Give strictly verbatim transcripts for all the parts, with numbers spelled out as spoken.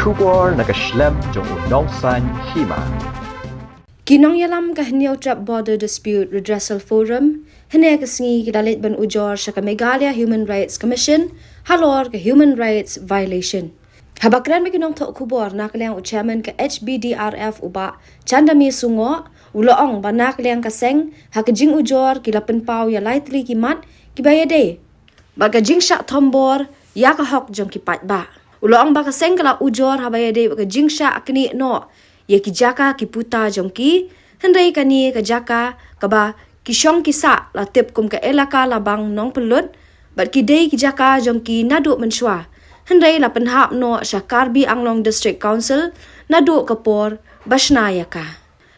Khubor na ka shlem jong u nongsan hima. Ki nongïalam ka Hynñiewtrep Border Dispute Redressal Forum hynne ka sngi ki la leit ban ujor sha ka Meghalaya Human Rights Commission halor ka human rights violation. Haba kren bad ki nongthoh khubor na ka liang u chairman ka H B D R F u Bah Chandamir Sungoh u la ong ba na ka liang ka seng ha ka jingujor ki la pynpaw ïa lai tylli ki mat kiba ïadei bad ka jingshah thombor ïa ka hok jong ki paidbah. U la ong ba ka seng ka la ujor haba ïadei bad ka jingshah knieh noh ïa ki jaka ki puta jong ki, hynrei kane ka jaka kaba ki shong ki sah la tip kum ka Elaka Labang Nongpynlut bad ki dei ki jaka jong ki naduh mynshuwa, hynrei la pynhap noh sha Karbi Anglong District Council naduh ka por ba shna ïa ka.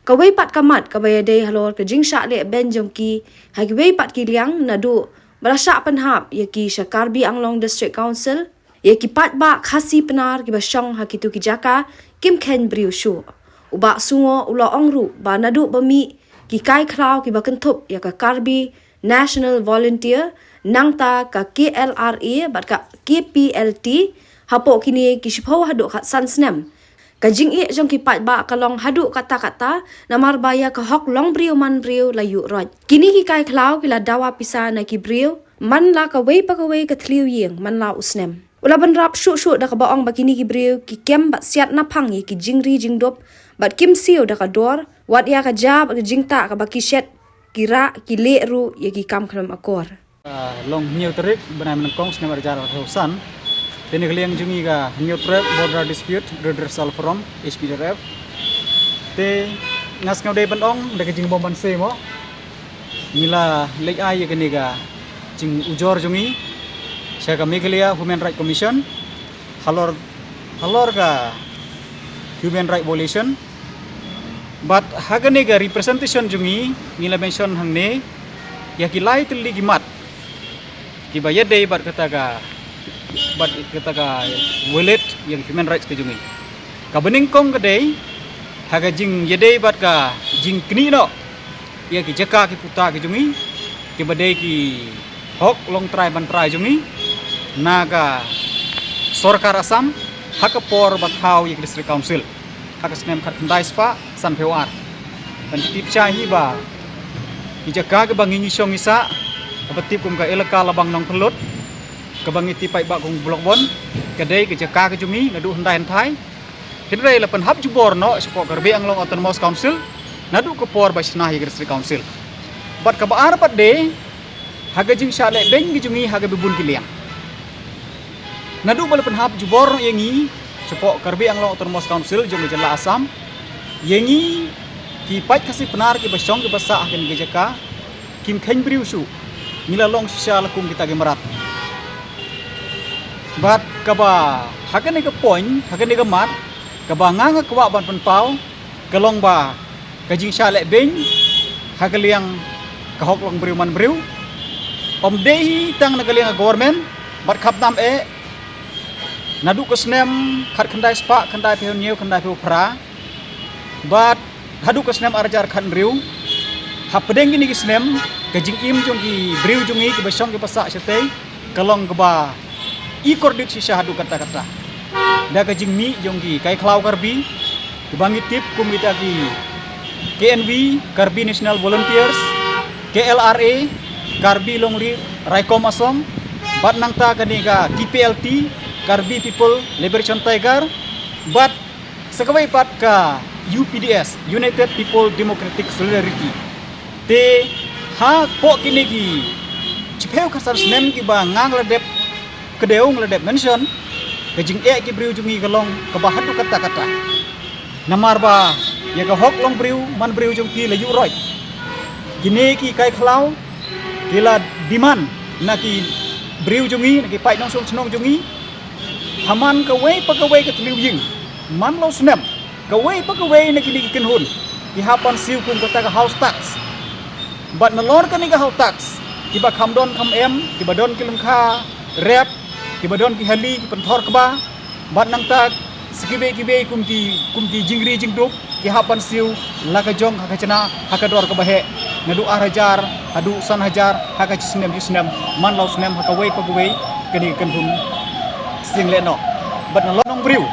Kawei pat ka mat kaba ïadei halor ka jingshah leh beiñ jong ki ha kiwei pat ki liang naduh ba la shah pynhap ïa ki sha Karbi Anglong District Council, ïa ki paidbah Khasi Pnar kiba shong ha kito ki jaka kim kheiñ briew shuh. U Bah Sungoh u la ong ruh ba naduh ba mih ki kai khlaw kiba kynthup ïa ka Karbi National Volunteer nangta ka K L R A bad ka K P L T hapoh kine ki shiphew haduh khatsan snem, ka jingïeit jong ki paidbah ka long haduh katta katta namar ba ïa ka hok long briew man briew la ïuh roit. Kine ki kai khlaw ki la dawa pisa na ki briew man la kawei pa kawei ka thliew ïing man la u snem. U la bynrap shuh shuh da kaba ong ba kine ki briew ki kem bad siat naphang ïa ki jingri jingdup bad kim siew da ka dor, wat ïa ka ja bad ka jingtah kaba ki shet, ki rah, ki leh ruh ïa ki kam khlem akor. Ah, long hynñiew tarik bnai Mynnyngkong snem ar hajar arphew san. Te na ka liang jong ngi ka Hynñiewtrep Border Dispute Redressal Forum, H B D R F. Te nga sngew dei ban ong da ka jingbym banse mo, ngi la leit ai ïa kane ka jingujor jong ngi sha ka Meghalaya Human Rights Commission halor, halor ka human right violation. Bad ha kane ka representation jong ngi, ngi la mention hangne ïa ki lai tylli ki mat kiba ïadei bad kata ka, bad kata ka violate ïa ka human rights ka jong ngi. Kaba nyngkong ka dei ha ka jingïadei bad ka jingknieh noh ïa ki jaka ki puta ki jong ngi, kiba dei ki hok long trai ban trai jong ngi na ka sorkar Assam ha ka por ba thaw ïa ka District Council ha ka snem khatkhyndai spah sanphew ar. Ban tip shai hi ba ki jaka kiba ngi ngi shong ngi sah, kaba tip kum ka Elaka Labang Nongpynlut, kaba ngi tip paidbah kum Block One, ka dei ka jaka ka jong ngi naduh hyndai hynthai. Hynrei la pynhap jubor noh shapoh Karbi Anglong Autonomous Council naduh ka por ba shna ïa ka District Council. Bad kaba ar pat dei ha ka jingshah leh beiñ ka jong ngi ha kaba bun ki liang. Naduh ba la pynhap jubor noh ïa ngi shapoh Karbi Anglong Autonomous Council jong ka jylla Assam, ïa ngi ki paid Khasi Pnar kiba shong kiba sah ha kane ka jaka kim kheiñ briew shuh, ngi la long shisha la kum kita ki mrad. Bad kaba ha kane ka point, ha kane ka mat, kaba nga nga kwah ban pynpaw ka long ba ka jingshah leh beiñ ha ka liang ka hok long briew man briew, ym dei hi tang na ka liang ka government bad khapnam eh, naduh ka snem khatkhyndai spah khyndaiphew hynñiew khyndaiphew phra bad haduh ka snem ar hajar khathynriew, hapdeng kine ki snem ka jingim jong ki briew jong ngi kiba shong kiba sah shatei ka long kaba i kordit shisha haduh katta katta da ka jingmih jong ki kai khlaw Karbi kiba ngi tip kum kita ki K N V, Karbi National Volunteers, K L R A, Karbi Longri Raikom Asong, bad nangta kane ka K P L T, Karbi People Liberation Tiger, bad sa kawei pat ka U P D S, United People Democratic Solidarity. Te hapoh kine ki shiphew khatsan snem kiba nga nga la dep kdew, nga la dep mention, ka jingeh ki briew jong ngi ka long kaba haduh katta katta. Namar ba ïa ka hok long briew man briew jong ki la ïuh roit. Kine ki kai khlaw ki la demand na ki briew jong ngi, na ki paid nongshong shnong jong ngi, ha man kawei pa kawei ka thliew ïing, man la u snem, kawei pa kawei na kine ki kynhun ki hap ban siew kum kata ka house tax. Bad nalor kane ka house tax, kiba kham don kham em, kiba don ki lyngkha rep, kiba don ki hali, ki pynthor kba, bad nangta sa kiwei kiwei kum ki, kum ki jingri jingdup ki hap ban siew la ka jong ha ka jngai ha ka dor kaba heh, naduh ar hajar haduh san hajar ha ka shisnem shisnem, man la u snem ha kawei pa kawei kane ka kynhun sing leh noh. Bad nalor nongbriew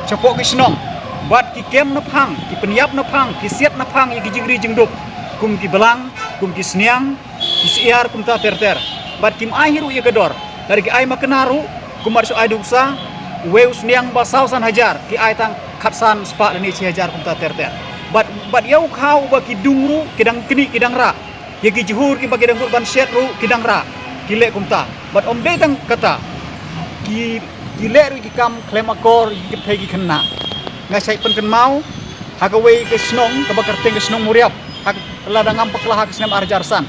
shapoh ki shnong, bad ki kem na phang, ki pynïap na phang, ki siat na phang ïa ki jingri jingdup, kum ki balang, kum ki sniang, ki syiar, kumta ter ter. Bad kim ai hi ruh ïa ka dor, lada ki ai makna ruh, kumba shu ai da u Sa, uwei u sniang ba saw san hajar, ki ai tang khatsan spah lane shi hajar kumta ter ter. Bad, bad ïa u khaw ba ki dung ruh, ki dang knieh, ki dang rah. Ïa ki jhur kiba ki dang kut ban shet ruh ki dang rah, ki leh kumta. Bad ym dei tang kata, ki, ki leh ruh ki kam khlem akor ïa ki kynthei ki khynnah. Nga shait pynkynmaw ha kawei ka shnong kaba kyrteng ka shnong Muriap, ha ka, lada ngam bakla ha ka snem ar hajar san.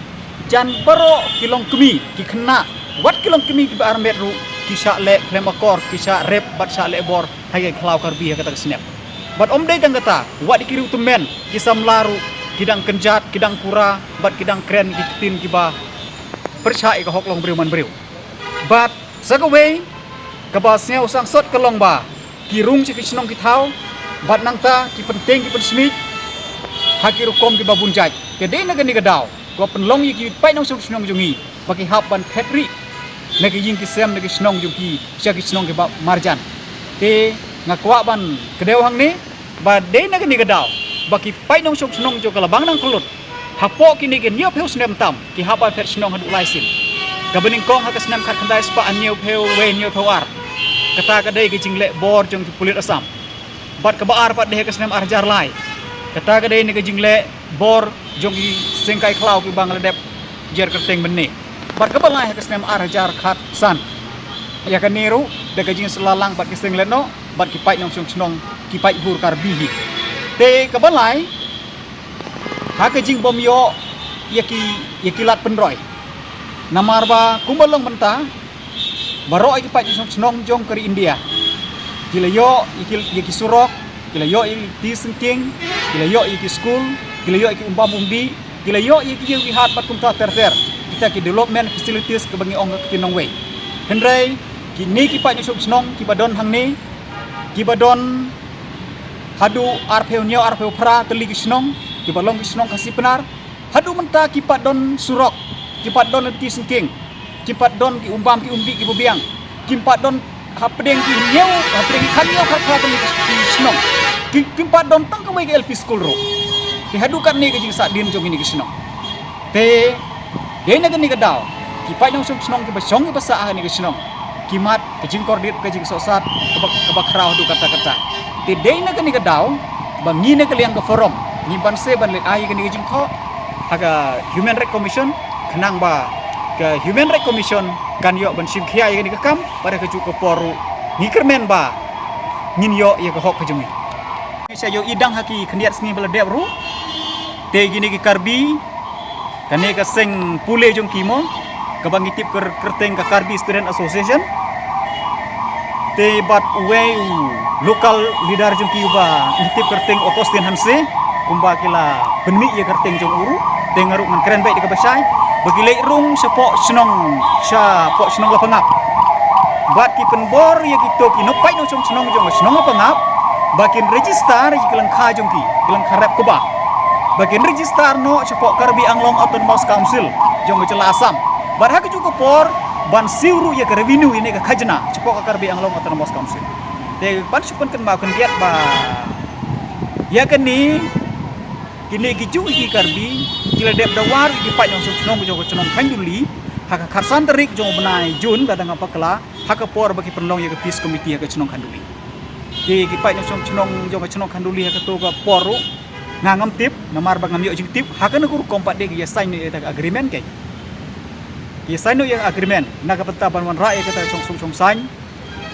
Jan baroh ki longkmie, ki khynnah, wat ki longkmie kiba armet ruh, ki shah leh khlem akor, ki shah rep bad shah leh bor ha ïa ki khlaw Karbi ha kata ka snem. Bad ym dei tang kata, wat ïa ki ruh tymmen, ki samla ruh, ki dang kynjat, ki dang kura, bad ki dang kren ki ktien kiba pyrshah ïa ka hok long briew man briew. Bad sa kawei kaba sngew sangsot ka long ba ki rung sha ki shnong ki thaw, bad nangta ki pynteng ki pynsmit ha ki rukom kiba bun jait. Te dei na kane ka daw, ko pynlong ïa ki paid nongshong shnong jong ngi ba ki hap ban phet rieh na ki ïing ki sem na ki shnong jong ki sha ki shnong kiba marjan. Te nga kwah ban kdew hangne ba dei na kane ka daw ba ki paid nongshong shnong jong ka Labang Nangkhyllut, hapoh kine ki hynñiewphew snem tam ki hap ban phet shnong haduh lai sien. Kaba nyngkong ha ka snem khatkhyndai spah hynñiewphew wei hynñiewphew ar. Kata ka dei ka jingleh bor jong ki pulit Assam. Bad kaba ar pat dei ha ka snem ar hajar lai. Kata ka dei na ka jingleh bor jong ki seng kai khlaw kiba nga la dep jer kyrteng mynne. Bad kaba lai ha ka snem ar hajar khatsan. Ïa kane ruh da ka jingsylla lang bad ki seng lehnoh bad ki paid nongshong shnong, ki paid bor Karbi hi. Te kaba lai, ha ka jingbym ïoh ïa ki, ïa ki lad pynroi. Namar ba kumba long mynta, baroh ïa ki paid nongshong shnong jong ka ri India ki la ïoh ïa ki, ïa ki surok, ki la ïoh ïa ki syngking, ki la ïoh ïa ki skul, ki la ïoh ïa ki umbam umdih, ki la ïoh ïa ki ïew ki hat bad kumta ter ter. Kita ki development facilities kaba ngi ong ka ktien nongwei. Hynrei kine ki paid nongshong shnong kiba don hangne, kiba don haduh arphew hynñiew arphew phra tylli ki shnong, kiba long ki shnong Khasi Pnar, haduh mynta ki pat don surok, ki pat don lynti syngking, ki pat don ki umbam ki umdih kiba biang, ki pat don hapdeng ki hynñiew, hapdeng ki khathynñiew khatphra tylli ki shnong. Ki, ki pat don tang kawei ka L P school ruh. Te haduh katne ka jingsahdien jong kine ki shnong. Te dei na kane ka daw, ki paid nongshong shnong kiba shong kiba sah ha kane ka shnong, ki mad ka jingkordit, ka jingsohsat kaba, kaba khraw haduh katta katta. Te dei na kane ka daw ba ngi na ka liang ka forum ngi banse ban leit ai kane ka jingthoh ha ka Human Rights Commission, khnang ba ka Human Rights Commission kan ïoh ban shim khia ïa kane ka kam, bad ha kajuh ka por ruh ngi kyrmen ba ngin ïoh ïa ka hok ka jong ngi. Ngi sa ïohi dang ha ki khyndiat sngi ba la dep ruh, te kine ki Karbi, kane ka seng pule jong ki mo, kaba ngi tip kyr-, kyrteng ka Karbi Student Association, te bad uwei u local leader jong ki uba ngi tip kyrteng Augustine Hanse, kumba ki la pynmih ïa ka kyrteng jong u ruh, te nga ruh ngan kren beit da kaba shai, ba ki leit rung shapoh shnong, shapoh shnong Lapangap. Bad ki pynbor ïa kito ki nongpaid nongshong shnong jong ka shnong Lapangap ba kin register ïa ki lyngkha jong ki, ki lyngkha rep kba, ba kin register noh shapoh Karbi Anglong Autonomous Council jong ka jylla Assam. Bad ha kajuh ka por ban siew ruh ïa ka revenue, ïa ne ka khajna shapoh ka Karbi Anglong Autonomous Council. Te ban shu pynkynmaw khyndiat ba ïa kane, kine ki juh ki Karbi ki la dep dawa ruh ïa ki paid nongshong shnong jong ka shnong Khanduli ha ka khatsan tarik jong u bnai June, lada ngam bakla, ha ka por ba ki pynlong ïa ka peace committee ha ka shnong Khanduli. Te ki paid nongshong shnong jong ka shnong Khanduli ha kato ka por ruh nga ngam tip, namar ba ngam ïoh jingtip. Ha kano ka rukom pat de ki ïa sign noh ïa ka agreement, ki ïa sign noh ïa ka agreement na ka bynta ban wanrah ïa kata ka shong sung shong saiñ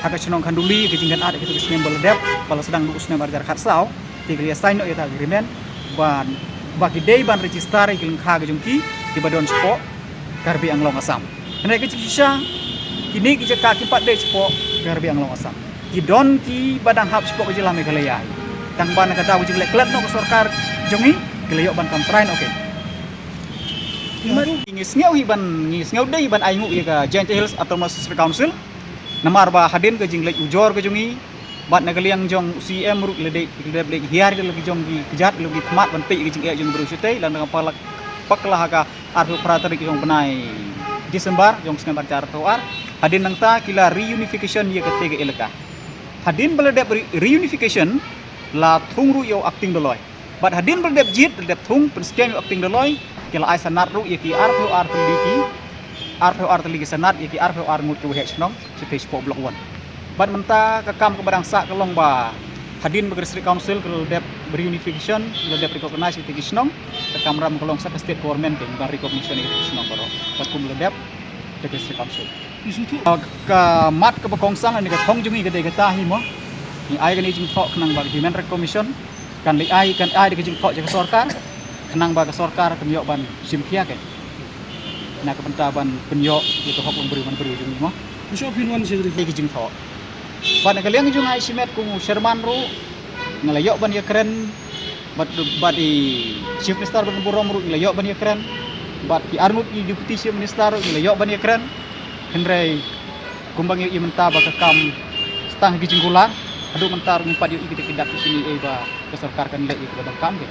ha ka shnong Khanduli, ka jingïaid ha kata ka snem ba la dep, ba la sdang naduh u snem ar hajar khatsaw. Te ki la ïa sign noh ïa kata ka agreement ban, ba ki dei ban register ïa ki lyngkha ka jong ki, kiba don shapoh Karbi Anglong Assam. Hynrei ka jingshisha, kine ki jaka kim pat dei shapoh Karbi Anglong Assam. Ki don kiba dang hap shapoh ka jylla Meghalaya. Tang ba na ka daw ka jingleh klet noh ka sorkar jong ngi, ki la ïoh ban kam trai noh, okay. Ngi sngew hi ban, ngi sngew dei hi ban ainguh ïa ka Jaintia Hills Autonomous District Council. Namar ba hadien ka jingleit ujor ka jong ngi bad na ka liang jong u C M ruh, ki la dei, ki la dep leit hiar ïa la ki jong ki kjat, la ki khmat ban peit ïa ka jingeh jong ki briew shatei, lada ngam bakla, ha ka arphew phra tarik jong u bnai December jong u snem ar hajar arphew ar. Hadien nangta ki la reunification ïa kata ka elaka. Hadien ba la dep re-, reunification, la thung ruh ïa u acting Dolloi. Bad hadien ba la dep jied, la dep thung, pynskhem ïa u acting Dolloi, ki la ai sanad ruh ïa ki arphew ar tylli ki, arphew ar tylli ki sanad ïa ki arphew ar ngut ki waheh shnong, shatei shapoh Block One. Bad mynta ka kam kaba dang sah ka long ba hadien ba ka District Council ka la dep reunification, la dep recognize ïa ki shnong, ka kamram ka long sa ka state government ka ban recognition ïa ki shnong baroh. Bad kum la dep ka District Council. Ka mat kaba kongsan ne ka thong jong ngi ka dei kata hi mo. Ngi ai kane ka jingthoh khnang ba ka Human Rights Commission kan leit ai, kan ai da ka jingthoh jong ka sorkar, khnang ba ka sorkar kan ïoh ban shim khia ka, na ka bynta ban pynïoh ïa ka hok long briew man briew jong ngi mo. Ka jingthoh. Bad na ka liang jong nga shimet kum u chairman ruh nga la ïoh ban ïakren bad, bad i Chief Minister Bah Lamburom ruh ngi la ïoh ban ïakren, bad ki arngut ki Deputy Chief Minister ruh ngi la ïoh ban ïakren. Hynrei kumba ngi ïohi mynta ba ka kam stang ha ki jingkular, haduh mynta ruh ngim pat ïohi kita ki dak ki kine ei ba ka sorkar kan leh ïa kiba donkam ki.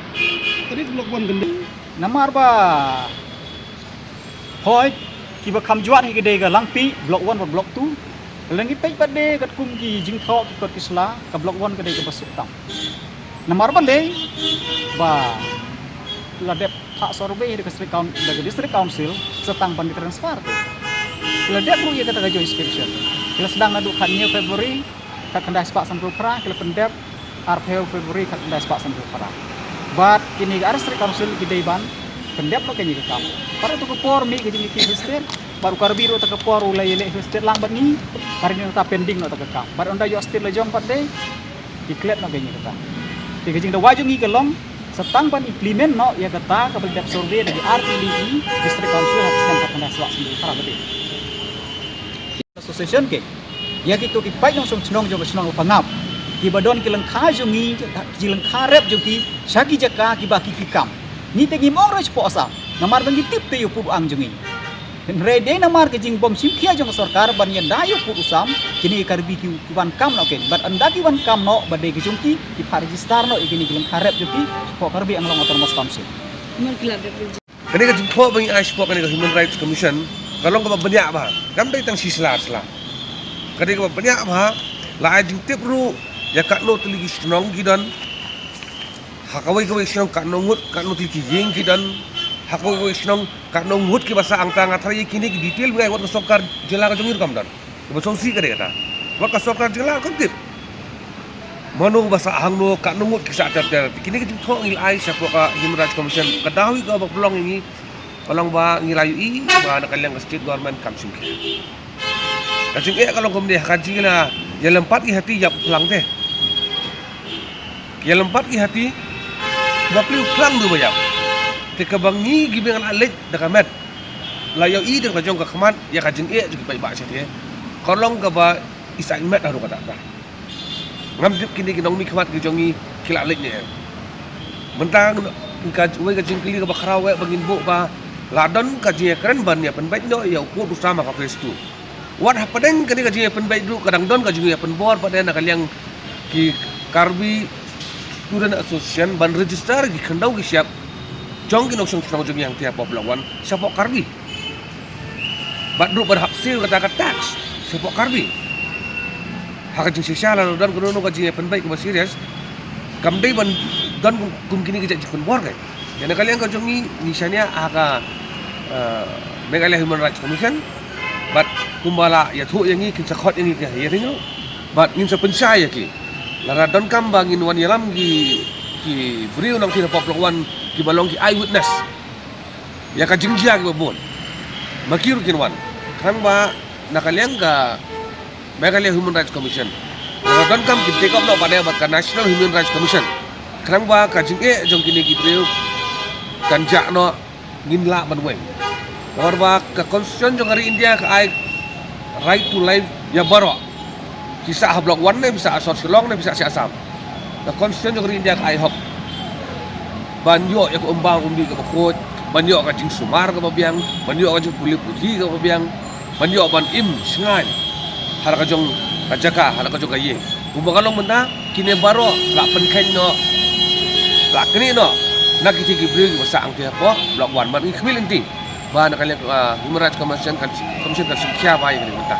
Tadi Block One kan dei. Namar ba hooid, kiba kham jwat hi ki dei ka Langpih, Block One bad Block Two. Lada ngi peit pat de katkum ki jingthoh ki kot ki sla, ka Block One ka dei kaba suk tam. Namar balei, ba la dep phah survey da ka District Coun-, da ka District Council, sa tang ban ki transfer te. Ki la dep ruh ïa kata ka joint inspection. Ki la sdang naduh khathynñiew February, khatkhyndai spah sanphew phra, ki la pyndep arphew February khatkhyndai spah sanphew phra. Bad kine ki ar District Council ki dei ban pyndep noh kane ka kam. Bad ha kato ka por mih ka jingïakhih Hill State, bad u Karbi ruh ha kato ka por u la ïaleh Hill State lang bad ngi, bad ngi nangta pending noh kata ka kam. Bad ynda ïoh state la jong pat de, ki klet noh kane ka kam. Te ka jingdawa jong ngi ka long, sa tang ban implement noh ïa kata kaba la dep survey da ki ar tylli ki District Council ha ka snem khatkhyndai spah sanphew phra bad de. Association ki, ïa kito ki paid nongshong shnong jong ka shnong Lapangap, kiba don ki lyngkha jong ngi, ki lyngkha rep jong ki sha ki jaka kiba ki, ki kam. Ngi te ngim ong re shapoh Assam, namar ba ngi tip te ïa u pud u ang jong ngi. Hynrei dei namar ka jingbym shim khia jong ka sorkar ban ïada ïa u pud u Assam, kine ki Karbi ki, ki wan kam noh kein. Bad ynda ki wan kam noh, ba dei ki jong ki, ki phah register noh ïa kine ki lyngkha rep jong ki shapoh Karbi Anglong Autonomous Council. Kane ka jingthoh ba ngi ai shapoh kane ka Human Rights Commission ka long kaba bniah bha, kam dei tang shi sla ar sla. Ka dei kaba bniah bha, la ai jingtip ruh ïa katno tylli ki shnong ki don, ha kawei kawei shnong katno ngut, katno tylli ki ïing ki don, ha kawei kawei shnong katno ngut kiba sah hangta. Nga tharai ïa kine ki detail ba ngi ai wat ka sorkar jylla ka jong ngi ruh kam don. Kaba sngewsih ka dei kata, wat ka sorkar jylla kam tip mano ba sah hangno, katno ngut ki sah ter ter. Kine ki jingthoh ngi la ai shapoh ka Human Rights Commission. Ka daw hi kaba pynlong ïa ngi ka long ba ngi la ïohi ba na ka liang ka state government kam shim khia. Ka jingeh ka long kumne, ka jingïalympat ki hati ïap phlang te. Ki ïalympat ki hati, bapli u phlang du ba ïap. Te kaba ngi kiba ngi la leit da ka met, la ïohi da ka jong ka khmat ïa ka jingeh jong ki paidbah shatei, ka long kaba i saiñ met haduh katta katta. Ngam tip kine ki nongmihkhmat ki jong ngi ki la leit ne em. Mynta ka, wei ka jingkylli kaba khraw eh ba ngin buh ba la don ka jingïakren ban ïa pynbeit noh ïa u pud u Assam ha ka phase two. Wat hapdeng kane ka jingïapynbeit ruh ka dang don ka jingïapynbor pat de na ka liang ki Karbi Student Association ban register ki khyndew ki shyiap jong ki nongshong shnong jong ngi hangtei hapoh Block One shapoh Karbi. Bad ruh ban hap siew kata ka tax shapoh Karbi. Ha ka jingshisha lada don kano kano ka jingïapynbeit kaba serious, kam dei ban don kum, kum kine ki jait jingpynbor kein. Ïa na ka liang ka jong ngi, ngi shaniah ha ka, eh, Meghalaya Human Rights Commission. Bad kumba la ïathuh ïa ngi, kin sa khot ïa ngi ki hearing ruh. Bad ngin sa pynshai ïa ki. Lada donkam ba ngin wan ïalam ki, ki briew nangtei hapoh Block One kiba long ki eyewitness ïa ka jingjia kiba bun, ma ki ruh kin wan. Khnang ba na ka liang ka Meghalaya Human Rights Commission, lada donkam kin take up noh pat de bad ka National Human Rights Commission, khnang ba ka jingeh jong kine ki briew kan jah noh, ngin lah ban weng. Namar ba ka Constitution jong ka ri India ka ai right to life ïa baroh, phi sah ha Block One ne, phi sah ha sor Shillong ne, phi sah sha Assam. Ka Constitution jong ka ri India ka ai hok ban ïoh ïa ka umbaw umbih kaba khuid, ban ïoh ka jingsumar kaba biang, ban ïoh ka jingpule puthi kaba biang, ban ïoh ban im shngaiñ ha la ka jong ka jaka, ha la ka jong ka ïing. Kumba ka long mynta, kine baroh la pynkheiñ noh, la knieh noh na kitei ki briew kiba sah hangtei hapoh Block One. Bad ngi khmih lynti ba na ka liang, ah, Human Rights Commission kan, Commission kan shim khia bha ïa kane mynta.